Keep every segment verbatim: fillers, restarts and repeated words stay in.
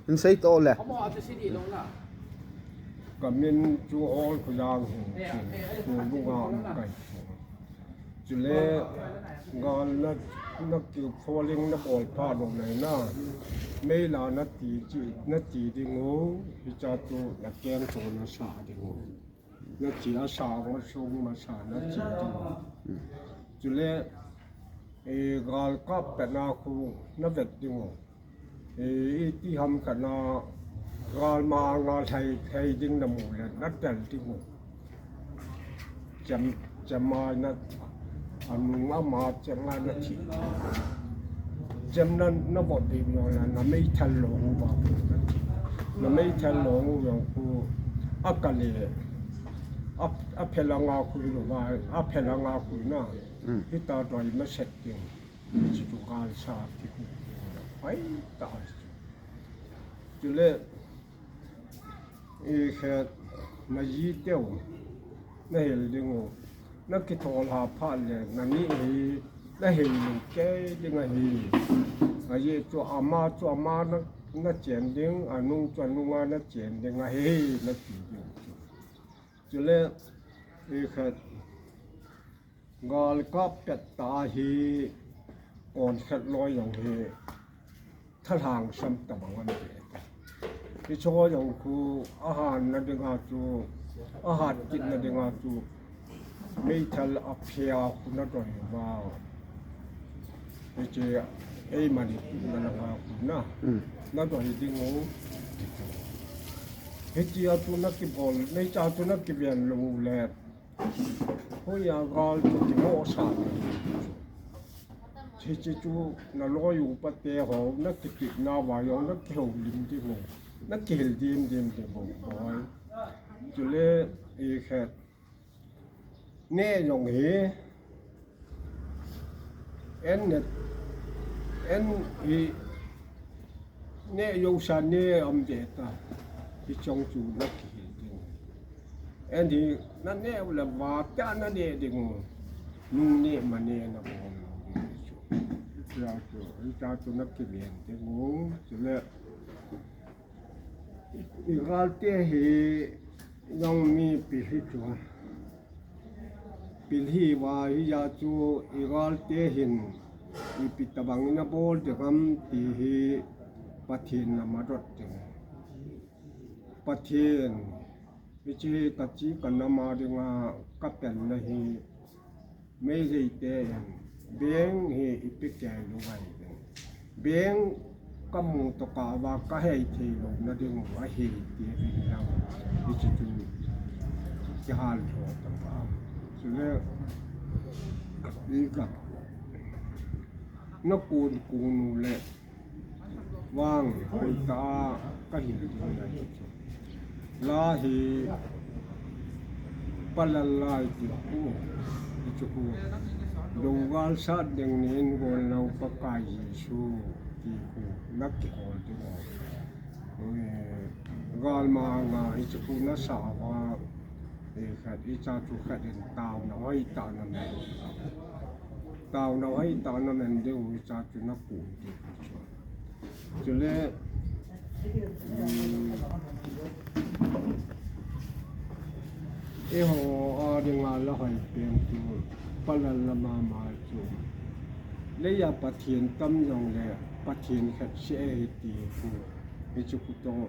Hin sei to le. Kamin chu Hol Khojang hin chu lunga um kai chu. Chule gal na, na ki falling na bol pha lo le na. Mei la na ti chi, na ti ding u, hicha chu na keng to na sa ding u. Na chi a sa, ma sung ma sa, na chi ding u. Chule, e, gal kap pet na khu na vet ding u. E, iti ham khat na gal ma nga thei, thei ding na mu le na tel ding u. Chem, chem a na, anung ama chem a na thi. Chem na, na bot ding u na, na meithal long u ba. Na meithal long u jong khu a ka le, a, a phel a nga khu lo ba, a phel a nga khu na. Mm. Hita doi ma set ding. Chi tu gal sa ki khu. Ai ta. Chule, i khe na ji teu, na hil ding u. Na kithol ha pha le, na ni hi, na hil lu kei ding ahi. A ji chu ama, chu ama na, na chen ding, anung chu anung a na chen ding ahi, na ti ding. Chule, i khe, gal kap pet ta hi, kon khat loi jong hi, thalhang sam ta bang an ti. Hicho jong khu, a han na ding a chu, a hat kit na ding a chu, meithal a phia khu na doi ma. Hiche, ei mani na na nga khu na. Mm. Na doi ding u. Hiche a chu na kibol, nei cha chu na kiven lo le. Hoiya gal chu kimo sa. Hiche chu na loi upa te ho, na kiti na va jong, na kihoulim ding u. Na kihil dim dim ding u. Boi. Chule i khe. Ne jong hi. En ne, en hi. Ne jo sa ne am de ta. Hi chong chu na kihil ding. En hi na ne u le va ta na ne ding u. Nung ne ma ne na bol u ding chu. Cha chu, cha chu na kiven ding u. Chule i gal te hi jong mi pi hi chu. Pilhi va hi ja chu i gal te hin ipi tabang in a bol ding ham ti hi Pathen na madot ding. Pathen, hiche ka chi ka nam a ding a ka pen na hi Meitei te in beng hi ipi kei lou vai beng. Beng ka mu to ka va ka hei thei lou na ding u ahi ti in lang. Hiche chu kihal tho ta va. Chule i ka na kun kun u le Vang, hoitah a ka hin ding ahi chu. La hi palal lai ti khu, ti chu khu. Dou gal sat ding nin gol lou Pakai Jesu ti khu, na kihol ding ahi. Eh, gal ma nga hi chu khu na sa va, eh, khat i cha chu khat in tao na hoitah na men. Tao na hoitah na men ding u hi cha chu na pu ding u chu. Chule, um, eiho a dinga la hoi pen chu palal la mama chu. Leiya Pathen tam jong le Pathen khat seh ahi ti khu. Hichu khu toh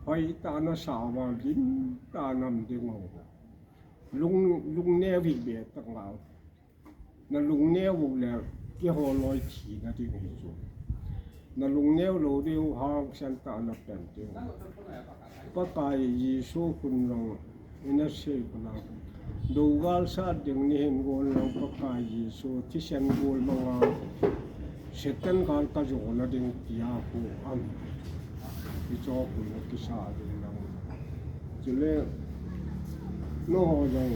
hoitah na sa va lim tah na um ding u. Lung, lungneo hi be tah ngal. Na lungneo u le keiho loi thina ding hi chu. Na lungneo lou diu hangsan tah na pen diu. Pakai Jesu khun jong ina sei bana. Dou gal sat ding ni hin gol lou Pakai Jesu thisen gol manga. Satan gal ka jo na ding tia khu am. Hicho khu na kisa ding lang. Chule, nangho jong,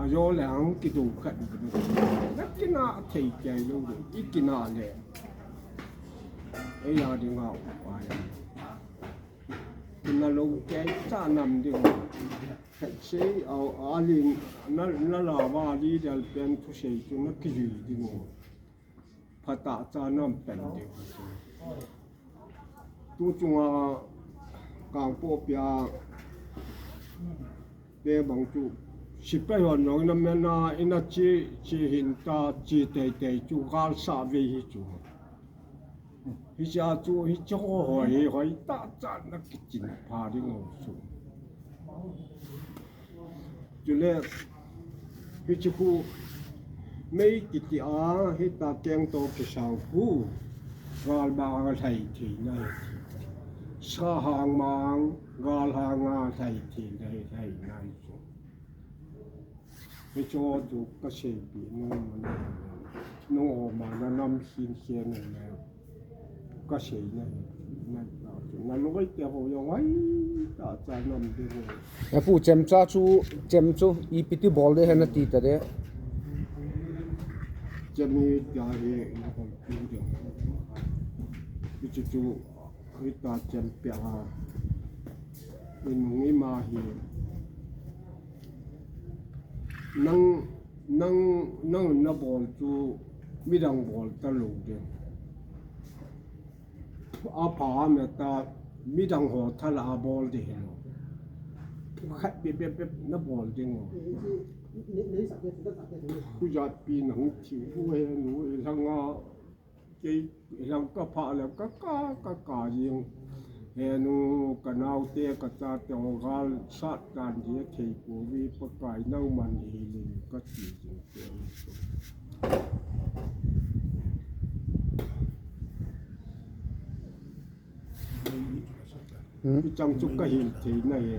ajo le ang kidou khat na kina thei kei lou, i kina le. Ei a dinga upa ya. Kina lou kei cha nam ding. Khat sei a, a lin, na, na la va li del pen thusei chu na kili ding. Phatah cha nam pen ding. Tu chunga Kangpokpi a te bang chu sipai hon jong ina mena ina chi chi hin ta chi tei tei chu gal sa ve hi chu. Hiche a chu hiche ho hoi hi hoi ta chan na kichin pha ding u chu. Chule hiche khu mei kiti a hita keng to kisau khu gal ba a lhai thei na hi. Sa hang mang gal hang a lhai thei na hi lhai na hi chu. Hiche ho chu ka seipi nom na. Nung o ma na nam sin sin na. Ka sei na, na, na, na loi te ho jong ai, ta cha nam te ho. Na pu chem cha chu, chem chu, ipi ti bol de he na ti ta de. Chem hi ta he, na ko tu de. Hiche chu, hita chem pia ha. Inung ima hi. Nang, nang, nang na bol chu midang bol ta lou de. Apha me ta midang ho thala a bol de hilou. Khat bep bep bep na bol ding o. Kujat pi nang thi hu he nu i langa kei i lang ka pha le ka ka ka ka jing. He nu ka nau te ka cha te ho gal sat dan je thei ko vi Pakai nau man hi le ka ti jing te. Hmm. Chang chu ka hin thei na he.